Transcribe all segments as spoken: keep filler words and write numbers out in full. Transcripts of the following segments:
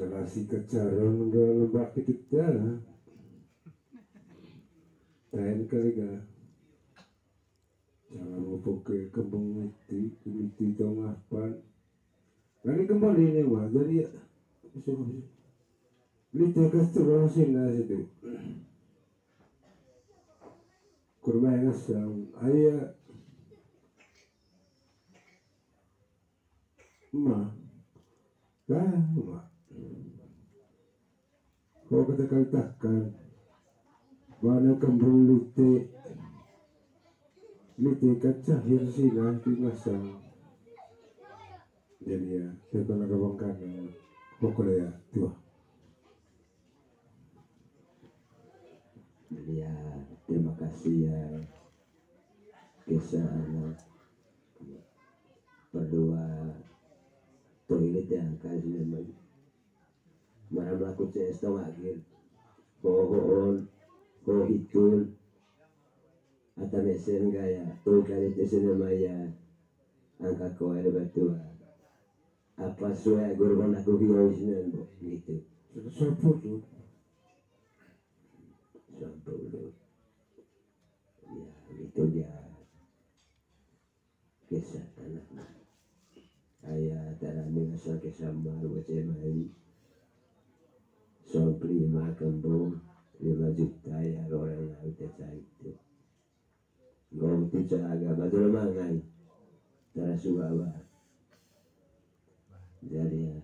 Lasi kacaron ga lembak itu ta. Tain kali ga. Cara mau poke kembung itu, itu tong apan. Kali kembali ini mah, jadi ya, bisa, bisa. Lite kasih terus sini situ. Kurma yang asam, ayah. Ma. Lah, ma. Ko kata kaltakan. Bana kembung lite. Lite kaca hirsi nanti masang. Jadi ya, saya pernah ke Bangkana. Pokoknya ya, tuh. Jadi ya, terima kasih ya. Kisah anak. Perdua toilet yang kasih memang. Mara melaku C S tong agir. Ho hoon, ho hitun. Ata mesen gaya, tong kali tesen nama ya. Angka ko ada batu. Apa suai guru pernah ku hiau isinan, bo, gitu. Sampul tuh. Sampul tuh. Ya, gitu ya. Kisah tanah. Ayah tarani asal kisah maru kecil main. Sompli lima kembung, lima juta ya orang laut ya itu. Ngom tu caga, betul mangai. Tara suba ba. Jadi ya,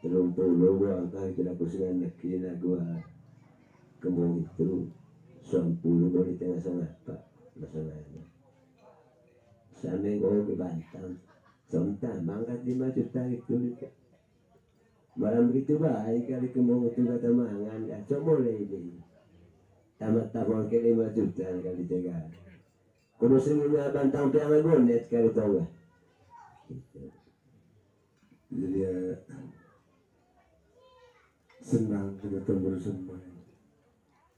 telung puluh gua angka itu laku sengan neki na gua kembung itu. Sampulu gua di tengah sangapa, masangana. Sameng gua ke Bantang. Sonta mangkat lima juta itu. Malam gitu baik kali kembung itu kata mangan, kacau boleh ini. Tamat tabang ke lima juta kali tega. Kudu sing lima Bantang piang gonet kali tonga. Jadi ya, senang kita tembur semua.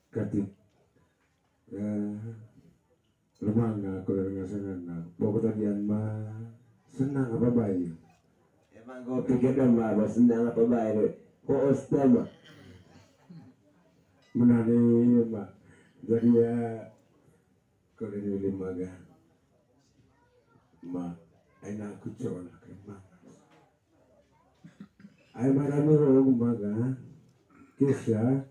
Katik, eh, lemanga aku dari ngasangana. Pokok tadian mah senang apa baik. Emang gua pikir dong mah, bos, senang apa baik. Hoos dong mah. Menani, Mbak. Jadi ya, kalau ini lima ga. Ma, ai na aku cowok anak yang mana? Ai marami ho maga. Kisah.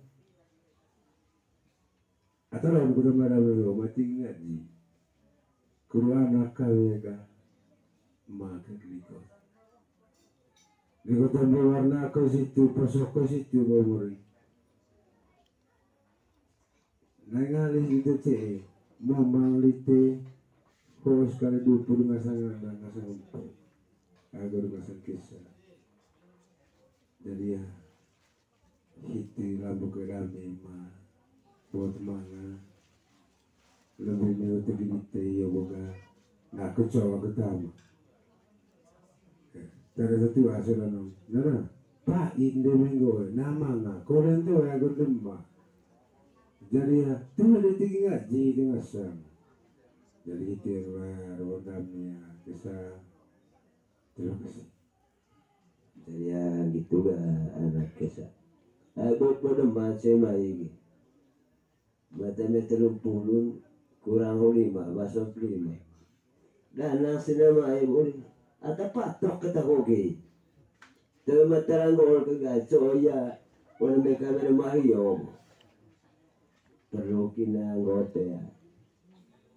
Atau lawan kuda marami ho mati ngaji. Kuru anak kawe ga. Ma ke liko. Liko tambe warna ko situ, posok ko situ, bawuri. Nai ngalih lite ce'e, mamang lite, hoos kali dua puluh ngasang randa, ngasang empu. Agar ngasang kisah. Jadi ya, hiti lambu ke dami ma, buat manga. Lebih nyo tegi dite iyo boga. Nah, kecoa ketama. Tara satu asal anu. Nara, pa inde minggu, nama nga, kolen tu ya gundem ma. Jadi ya, tu ada tinggi ngaji dengan sang. Jadi hiti ruang dami ya, kisah. Terima kasih. Jadi ya, gitu ga anak kisah. Eh, buat bodoh macam lagi. Mata meter pulun kurang lima, basop lima. Danang sinama ai buli. Ata patok kata koge. Te mata ranggol ke gaco ya. Wala meka mere mario. Perlu kina nggote ya.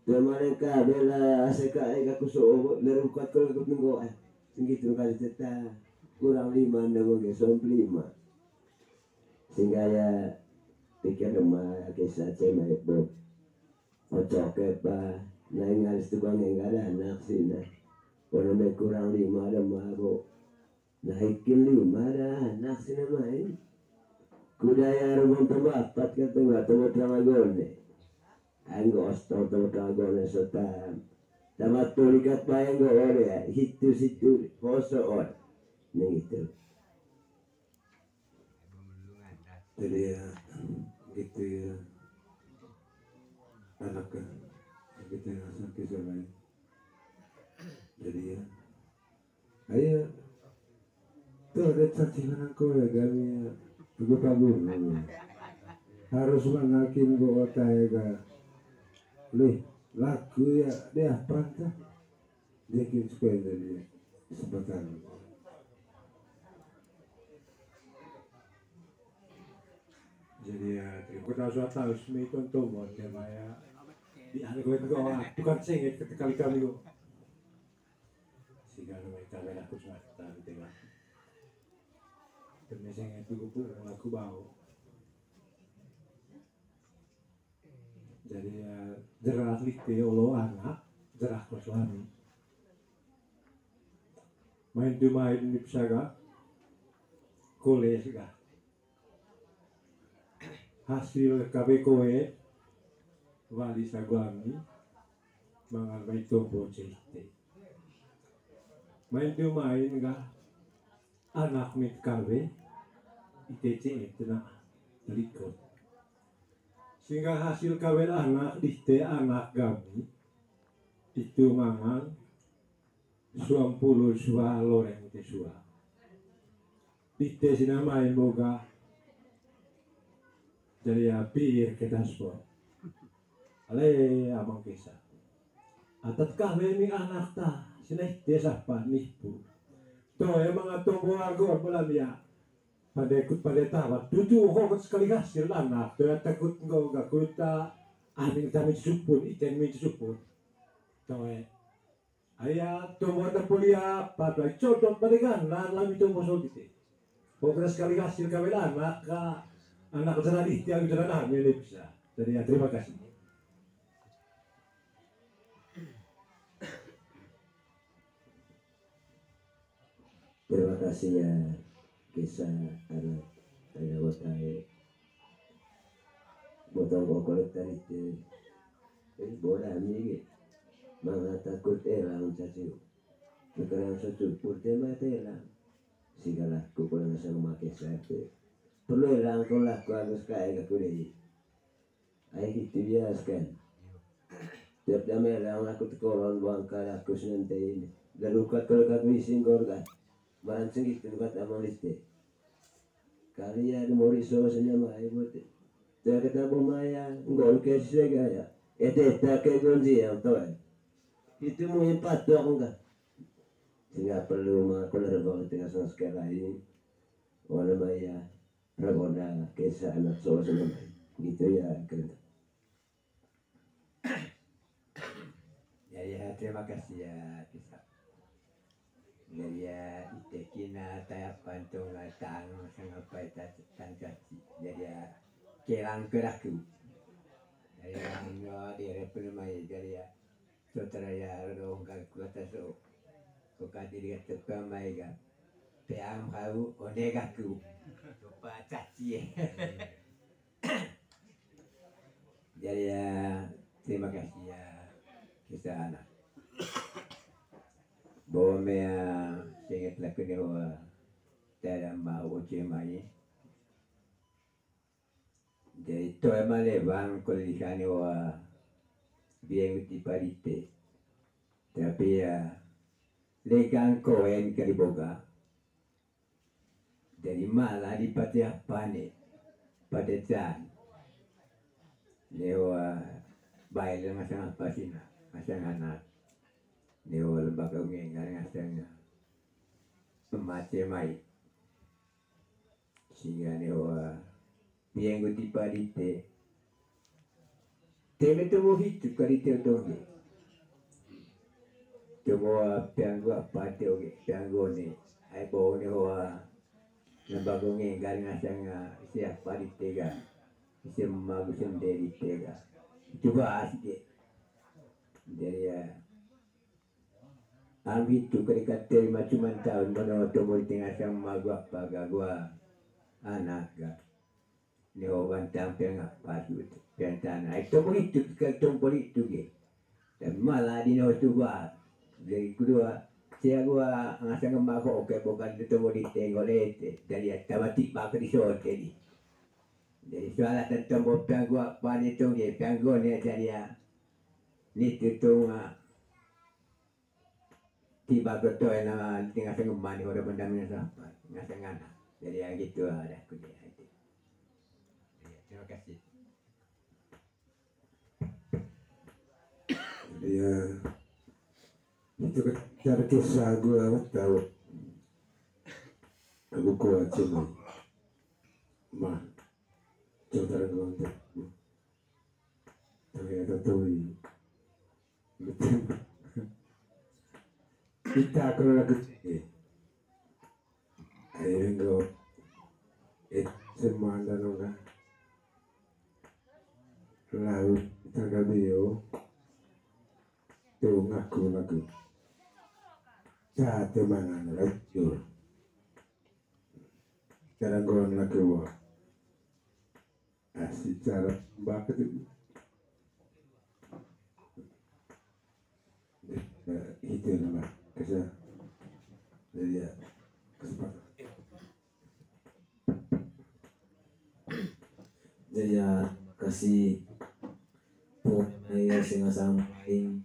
Te mare ka bela aseka ai kaku so lerukat ko lerukat nenggo ai. Tinggi tu kali teta. Kurang lima nenggo ge somp lima. Sehingga ya pikir dema kisah cema ibu. Ocoke pa, nai ngaris tukang enggak ada anak sina. Wana me kurang lima ada mabo. Naikin lima ada anak sina main. Kudaya rumah tempat kata nggak tempat sama gone. Anggo ostong tempat sama gone sotam. Tamat tulikat bayang go ore, hitu situ, koso on. Nah, gitu. Jadi ya, gitu ya. Anak kan, gitu ya, sampai selesai. Jadi ya, ayo, Tuh, ada caci menang kowe, kami ya. Pagu-pagu. Harus manakin gua otak ya, ga. Lih, laku ya, dia apa tuh? Dia kira supaya jadi kesempatan. Jadi ya, terima kasih atas itu untuk buat ya, Maya. Di hari gue itu, wah, tukang sengit ketika kali kami, kok. Sehingga namanya kamera aku semata gitu, kan. Demi sengit itu, aku bau. Jadi, eh, jerah lite olo anak, jerah kos lami. Main tu main di pesaga, kole sega. Hasil kabe koe, wali saguami, mangan mai tombo cete. Main tu main ga, anak mit kabe, ite cete na, likot. Sehingga hasil kawin anak, dite anak kami, itu mangan, suam pulu sua loreng te sua. Dite sinamai moga, jadi ya pir ke daspor. Ale amang kesa. Atat kawin ni anak ta, sina ite sapa nipu. To emang atombo argo bulan ya. Pada ikut pada tawa, tutu hokot sekali hasil anak, tuh ya takut enggak, enggak kuta, aning kami supun, iten min supun. Tawa, ayah, tuh buat kuliah, pada codot pada gana, lami tuh bosol gitu. Pokoknya sekali hasil kawin anak, ka, anak sana di tiang sana nami ini bisa. Jadi ya, terima kasih. Terima kasih ya, kisah anak, anak botai. Botong kokolek tadi te. Eh, bodoh ni ke. Manga takut elang caci. Sekarang secukur tema elang. Sigala ku kurang sama ke sate. Perlu elang ko laku agus kae ke kudei. Ai gitu ya, sekan. Tiap dame elang aku tekolon bangka aku senente ini. Dan ukat kalau aku ising gorga. Maran sengit ukat amang liste. Kali ya, di mori so senya mai bote. Tiap kata bo maya, nggon ke sega ya. Ete ta ke gonji yang toe. Itu mungkin patok enggak. Sehingga perlu ma, aku dah rebang tengah sang sekali. Wala maya, rebang dah, kisah anak so senya mai. Gitu ya, keren. Jadi ya, terima kasih ya, kisah. Jadi ya, ite kina taya pantung na tang, sangapa ita tang caci. Jadi ya, kelang keraku. Jadi ya, ando di repenu mai, jadi ya, saudara ya, rodong ka kuata so. Ko kadi dia tukang mai ga. Peang hau, onde gaku. Lupa caci. Jadi ya, terima kasih ya, kisah anak. Bahwa mea sengit laku ni hoa, tada mau oce mai. Jadi, toe ma lewan ko liha ni hoa, bieng uti parite. Tapi ya, legang koen kali boga. Jadi mala di pate apane, pate can. Newa bail ngasang apa sina, ngasang anak. Newa lembaga ungengar ngasang pemace mai. Sehingga newa pianggo tipa dite. Teme tomo hitu kali te otoge. Tomo pianggo apa te oge, pianggo ne. Ai bau ne hoa. Lembaga ungengar ngasang ise apa dite ga. Ise magu sendiri te ga. Itu bahas ge. Jadi ya. Ami tu kali katerima cuman tahu mano tomo di tengah sama gua apa ga gua anak ga. Ni ho bantang piang apa tu piang tanah. Itu begitu, itu begitu ge. Dan malah di no suba. Jadi kedua, sia gua ngasang kembang ho, oke, bukan itu tomo di tengok lete. Jadi ya, tambah tiba ke di sote ni. Jadi soalnya dan tomo piang gua apa ni tu ge, piang gua ni jadi ya. Ni tu tu, ah, tiba betul nama di tengah tengah mani orang benda mina sampai ngasih ngana. Jadi ya gitu ada aku dia itu. Ya, terima kasih. Jadi ya itu kan cara kisah gua tahu. Aku kuat cuma mah coba gua untuk ternyata tuh. Ita aku lagu eh. Ayo nggo eh semua anda nongga lalu tangga bio tuh ngaku lagu. Saat temangan lajur cara nggon lagu. Asik cara mbak itu. Eh, itu nama kesal. Jadi ya kesempatan. Jadi ya terima kasih pokoknya ya sing asam lain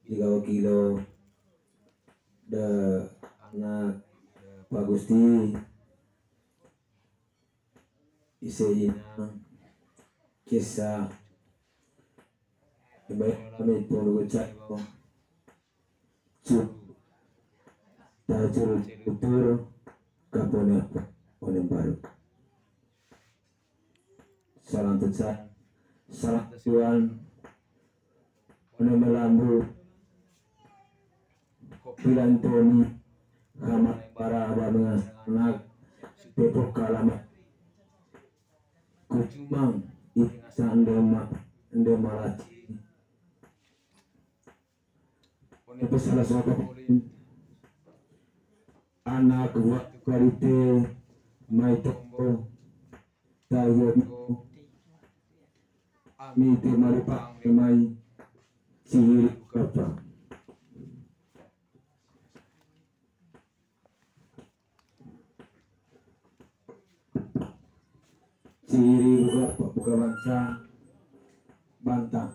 tiga kilo de anak Pak Gusti ise ina kesa. Ibai kami pun gue cai bo. Cu ta curu curu kapone apa one baru. Salam teca salam tesuan. One melambu kopilan toni kamar para abah mengas anak tepok kalamat kucumang ita ndema ndema laci. One pesala sopa polin anak waktu karite mai tombo. Tayo ko ami te mari pang mai sihir kapa. Sihir buka buka bangsa bantang.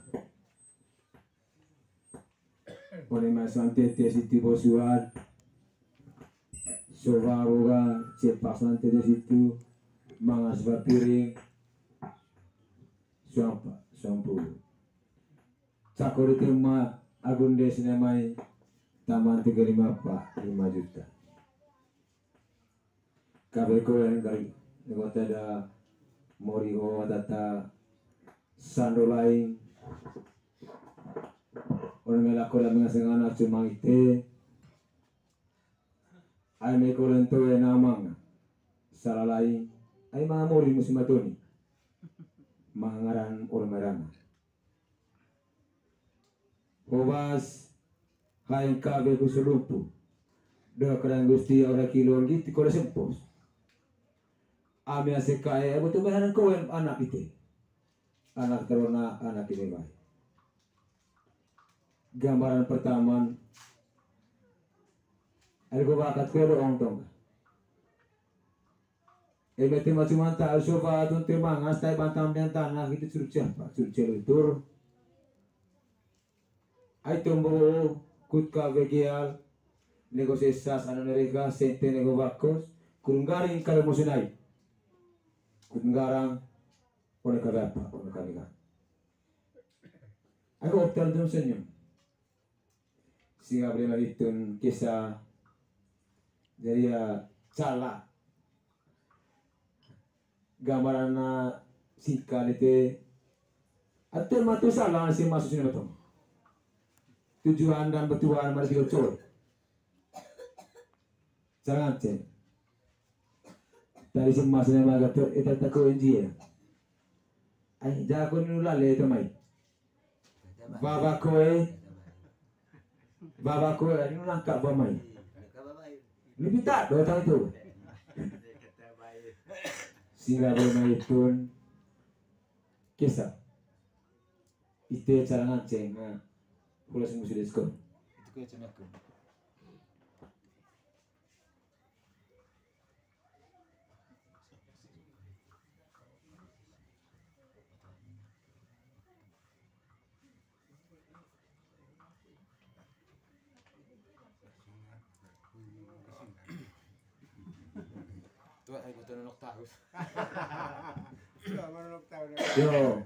Pone mai sante te siti bosuan. Soba boga cepak sante te situ mangas bapiring. Suampa suampu. Cako di tema agunde sinemai taman tiga lima pa lima juta. Kabe koen kali negota da mori o tata sando lain. Ona melako da mengasengana cuma ite. Ai meko lento e namang sala lain. Ai manga mori musim atoni mangaran orang merana. Hobas haeng kabe ku selumpu. Doa kerang Gusti ora kilon gitu kore sempos. Ami ase kae aku tuh bahan koen anak ite. Anak terona anak ini baik. Gambaran pertama ada gua bakat kue doang tong. Eme tema cuma tak sofa tun tema ngas tai bantam dan tanah gitu curcah pak curcah lutur. Ai tombo kut ka vegeal nego sesas anu nereka sente nego bakos kurung garing kalau musunai kut garang one ka apa one ka. Aku optal dum senyum. Singa beli lagi tun kisah jadi ya salah. Gambaran singkat itu atau matu salah si masuk sini betul. Tujuan dan betuan mari kita cor. Jangan cek. Tadi si mas yang maga tu itu tak kau enji ya. Ai jago nulale itu mai. Baba koe. Baba koe, ini nangkap bamai. Ini pita dua tahun itu. Singa bamai pun kisah. Ite cara nganceng, nah, pulas musuh diskon. Itu kue cenaku. Tuh, aku tuh nonok tahu. Tuh, aku nonok tahu. Yo.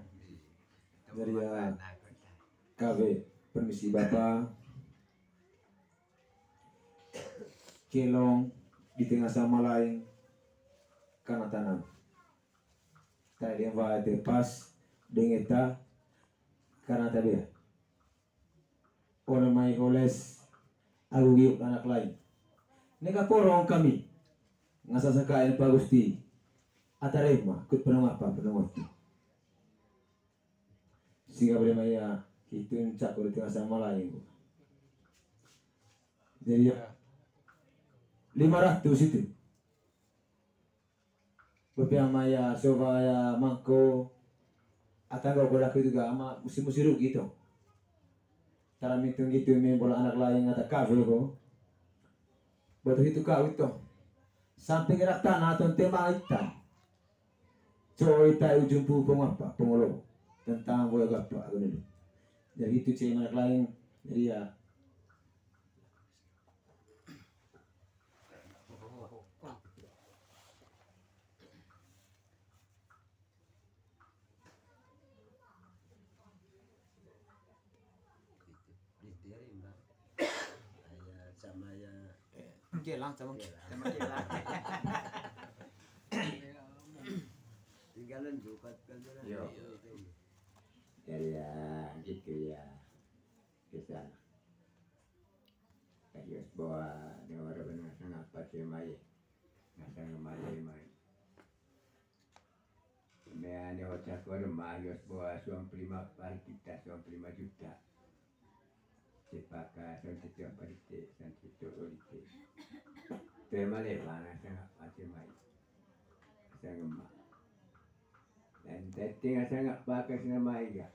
Jadi ya, kawe permisi Bapa. Kelong di tengah sama lain karena tanam. Tadi yang bawa tepas dengeta karena tabe. Ona mai holes agu giuk anak lain. Neka porong kami. Ngasa sakain Pak Gusti. Atarema, kut penong apa, penong waktu. Sehingga boleh maya, itu cak di tengah sama lain. Jadi ya, lima ratus itu. Bepiang maya, soba ya, mangko. Atangga ko laku itu gak ama, musi-musi rugi to. Tara mitung gitu, mi bola anak lain, ata kafe ko. Betul itu kau itu. Sampai gerak tanah, atau tema ikan. Coy, tai ujung pu pengapa, pengolo. Tentang boya gapa, aku dulu. Jadi itu cewek anak lain, jadi ya. Sama ya. Gelang sama gelang. Sama gelang. Tinggalan bukat kan. Yo. Jadi ya, gitu ya. Bisa. Kayak bawa dia orang benar sana apa sih mai. Nasa ngemai mai. Mea ne otak ko rema yos boa suam pulima pal kita suam pulima juta. Cepaka san tetu apa dite, san tetu dite. Tema le mana sanga pate mai. Sanga ma. Dan tetting sanga pakai sanga mai ya.